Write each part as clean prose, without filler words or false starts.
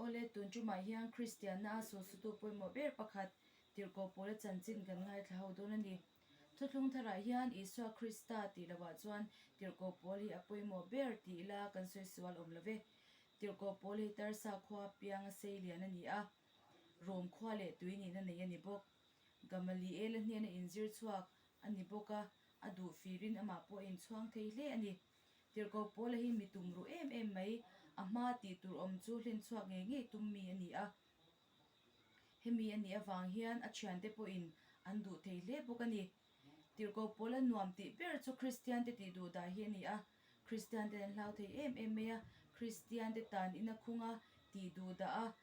Awle, tun tumah hian Kristianna a sulsutu pawimawh ber pakhat, Tirhkoh Pawla chanchin kan ngaithla ho dawn a ni. Thuthlung tharah hian Isua Krista tih lohah chuan Tirhkoh Pawl hi a pawimawh ber ti ila kan sawi sual awm lo ve. Tirhkoh Pawl hi Tarsa khua pianga sei lian a ni a, Rom khua leh tui nihna nei a ni bawk. Gamaliela hnena inzir chhuak a ni bawk a, a duh firin amah pawh a inchhuang thei hle a ni. Tirhkoh Paula hi mi tum ruh em em mai, a hma tih tur awm chu hlen chhuak ngei ngei tum mi a ni a. Hemi a nih avang hian a thiante pawhin an duh thei hle bawk a ni. Tirhkoh Paula nuam tih ber chu Kristiante tih duh dah hi a ni a. Kristiante an hlau thei em em mai a, Kristiante tan ina khunga tih duh dah a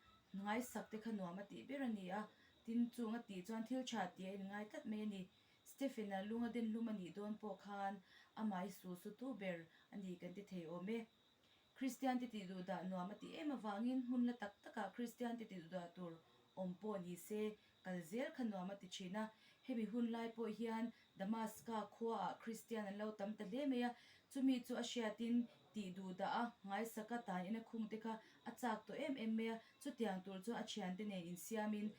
ngaisak te kha nuam a tih ber a ni a. Tin, chung a tih chuan thil tha tih a inngai tlat mai a ni. Stephen-a lunga denhlum a nih dawn pawh khan amah hi sulsutu ber a ni kan ti thei awm e. Kristiante tih duh dah nuam a tih em avangin hmun la tak takah Kristiante tih duh dah tur awm pawh ni se kal zel kha nuam a ti thin a. Hemi hun lai pawh hian Damaska khuaah Kristian an lo tam ta hle mai a, chumi chu a hriatin tih duh dah a ngaisaka tan ina khungte kha a chak tawh em em mai a, chutiang tur chuan a thiante nen insiamin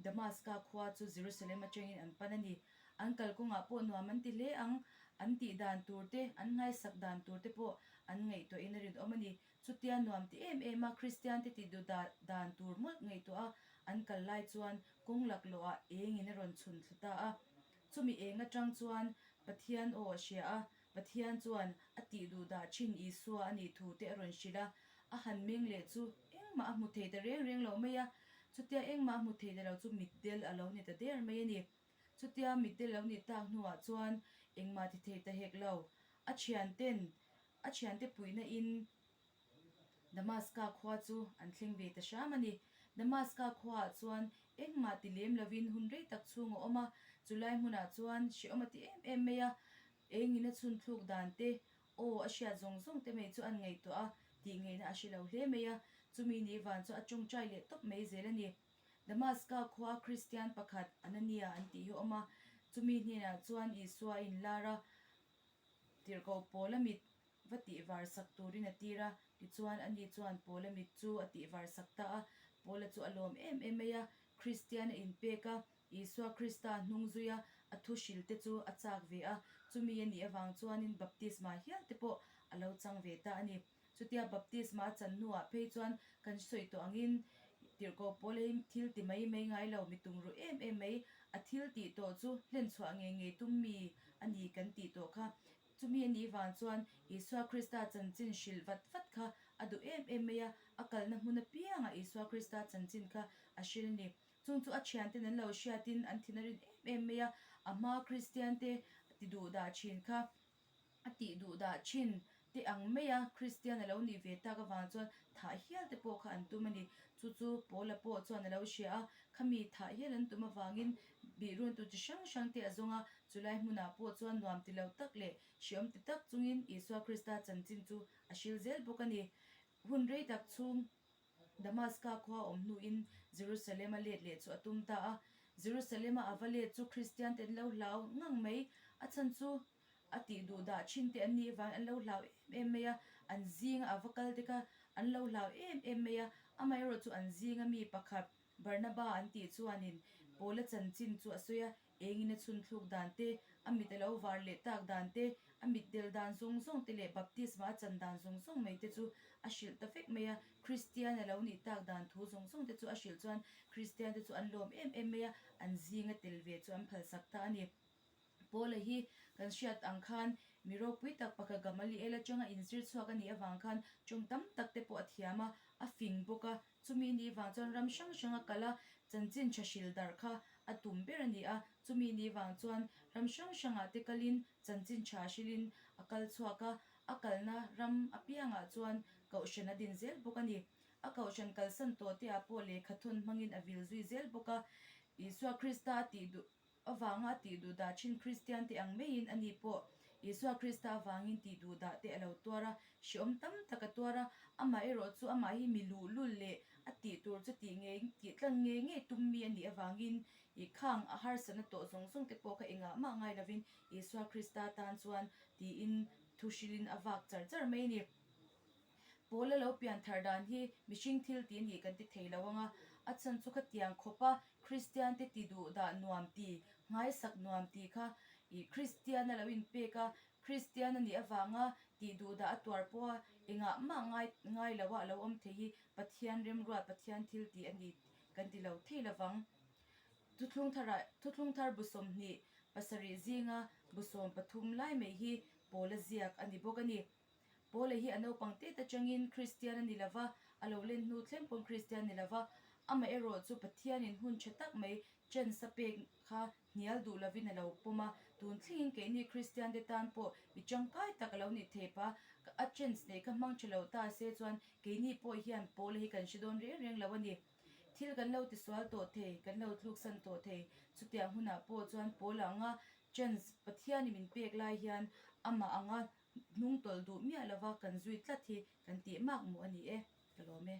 Damaska khua chu Jerusalem atangin an pan a ni. An kalkawngah pawh nuam an ti hle ang, an tih dan tur te, an nghaisak dan tur te pawh an ngaihtuahin a rinawm a ni. Chutia nuam ti em em a Kristiante tih duh dan tur mawlh ngaihtuah a an kal lai chuan kawng laklawhah engin a rawn chhun thlu ta a. Chumi eng atang chuan Pathian aw a hria a, Pathian chuan a tih duh dah thin Isua a nih thu te a rawn hrilh a, a han meng leh chu engmah a hmu thei ta reng reng lo mai a, chutia engmah a hmu thei ta lo chu mitdel a lo ni ta der mai a ni. Chutia mitdel lo nih tak hnuah chuan engmah ti thei ta hek lo, a thianten a thiante puihna in Damaska khua chu an thleng ve ta hram a ni. Damaska khuaah chuan engmah ti lem lovin hun rei tak chhung a awm a, chulai hmunah chuan hrehawm a ti em em mai a, engin a chhun thluk dan te, aw a hriat zawng zawng te mai chu an ngaihtuah a, tih ngaihna a hre lo hle mai a, chumi ni van chu a tawngtai leh tawp mai zel a ni. Damaska khua Kristian pakhat Anania an tih hi a awm a, chumi hnenah chuan Isua a inlar a, Tirhkoh Paula mit va tihvar sak turin a tir a, tichuan ani chuan Paula mit chu a tihvar sak ta a. Paula chu a lawm em em mai a, Kristian a inpek a, Isua Krista hnung zui a, a thu hril te chu a chak ve a, chumi a nih avang chuanin baptisma hial te pawh a lo chang ve ta a ni. Chutia baptisma a chan hnuah phei chuan kan sawi tawh angin Tirhkoh Paula hi thil ti mai mai ngai lo, mi tum ruh em em mai, a thil tih tawh chu hlen chhuah ngei ngei tum mi a ni kan tih tawh kha. Chumi a nih vang chuan Isua Krista chanchin hrilh vat vat kha a duh em em mai a, a kalna hmun apiangah Isua Krista chanchin kha a hril a ni. Chung chu a thianten an lo hriatin an thin a rin em em mai a, a hmaa Kristiante ti duh dah thin kha a tih duh dah thin te ang mai a, Kristian a lo nih ve tak avang chuan thah hial te pawh kha an tum a ni. Chu chu Paula pawh chuan a lo hria a, khami thah hial an tum avangin bihrun tu chi hrang hrang te a zawng a, chulai hmunah pawh chuan nuam ti lo tak leh hreawm ti tak chungin Isua Krista chanchin chu a hril zel bawk a ni. Hun rei tak chhung Damaska khua awm hnuin Jerusalem a let leh chu a tum ta a. Jerusalem a a va let chu Kristian te an lo hlau ngang mai, a chhan chu a tih duh dah thin te an nih vangin an lo hlau em em mai a, an zinga a va kal te kha an lo hlau em em mai a, amaherawh chu an zinga mi pakhat Barnaba an tih chuanin Paula chanchin chu a sawi a, engin a chhun thluk dan te, a mit a lo var leh tak dan te, a mit del dan zawng zawng te leh baptisma a chan dan zawng zawng mai te chu a hrilh ta vek mai a, Kristian a lo nih tak dan thu zawng zawng te chu a hrilh chuan Kristian te chu an lawm em em mai a, an zinga tel ve chu an phalsak ta a ni. Paula hi kan hriat ang khan mi ropui tak pakhat Gamaliel atanga inzir chhuak a nih avang khan tawng tam tak te pawh a thiam a, a fing bawk a. Chumi ni vang chuan ram hrang hrang a kal a, chanchin tha hril darh kha a tum ber a ni a. Chumi ni vang chuan ram hrang hrangah te kalin chanchin tha hrilin a kal chhuak a, a kalna ram apiangah chuan kohhran a din zel bawk a ni. A kohhran kalsan tawh te ah pawh lehkha thawn hmangin a vil zui zel bawk a. Isua Krista a tih duh. Avanga tih duh dah thin Kristian te ang maiin ani pawh Isua Krista avangin tih duh dah te a lo tuar a, hreawm tam tak a tuar a, amah erawh chu amah hi mi luhlul leh a tih tur chu tih ngei tih tlang ngei ngei tum mi a nih avangin i khang a harsatna tawh zawng zawng te pawh kha engah mah ngai lovin Isua Krista tan chuan tiin thu hrilhin a vak char char mai a ni. Paula lo pian thar dan hi mihring thil ti a nih kan ti thei lo ang a, a chhan chu khatiang khawpa Kristian te ti duh dah nuam ti, nghaisak nuam ti kha ih Kristian a lo inpek a, Kristian a nih avanga tih duh dah a tuar pawha engah mah ngai ngai lo a lo awm thei hi Pathian remruat Pathian thil ti a ni kan ti lo thei lovang. Thuthlung tharah Thuthlung thar bu 20 pasarih zinga bu 13 lai mai hi Paula ziak a ni bawk a ni. Paula hi a naupang tet atangin Kristian a ni lo va, a lo len hnu thleng pawn Kristian ni lo va, amaherawh chu Pathianin hun tha tak mai chance a pek kha hnial duh lovin a lo pawm a, tun thlengin keini Kristian te tan pawh mi tangkai tak a lo nih thei pa, a chance nei kha hmang tha lo ta se chuan keini pawh hian Paula hi kan hre dawn reng reng lo a ni. Thil kan lo tisual tawh thei, kan lo tluksan tawh thei, chutiang hunah pawh chuan Paula anga chance Pathianin min pek lai hian amah anga hnung tawlh duh miah lova kan zui tlat hi kan tih mak maw a ni e, ka lawm e.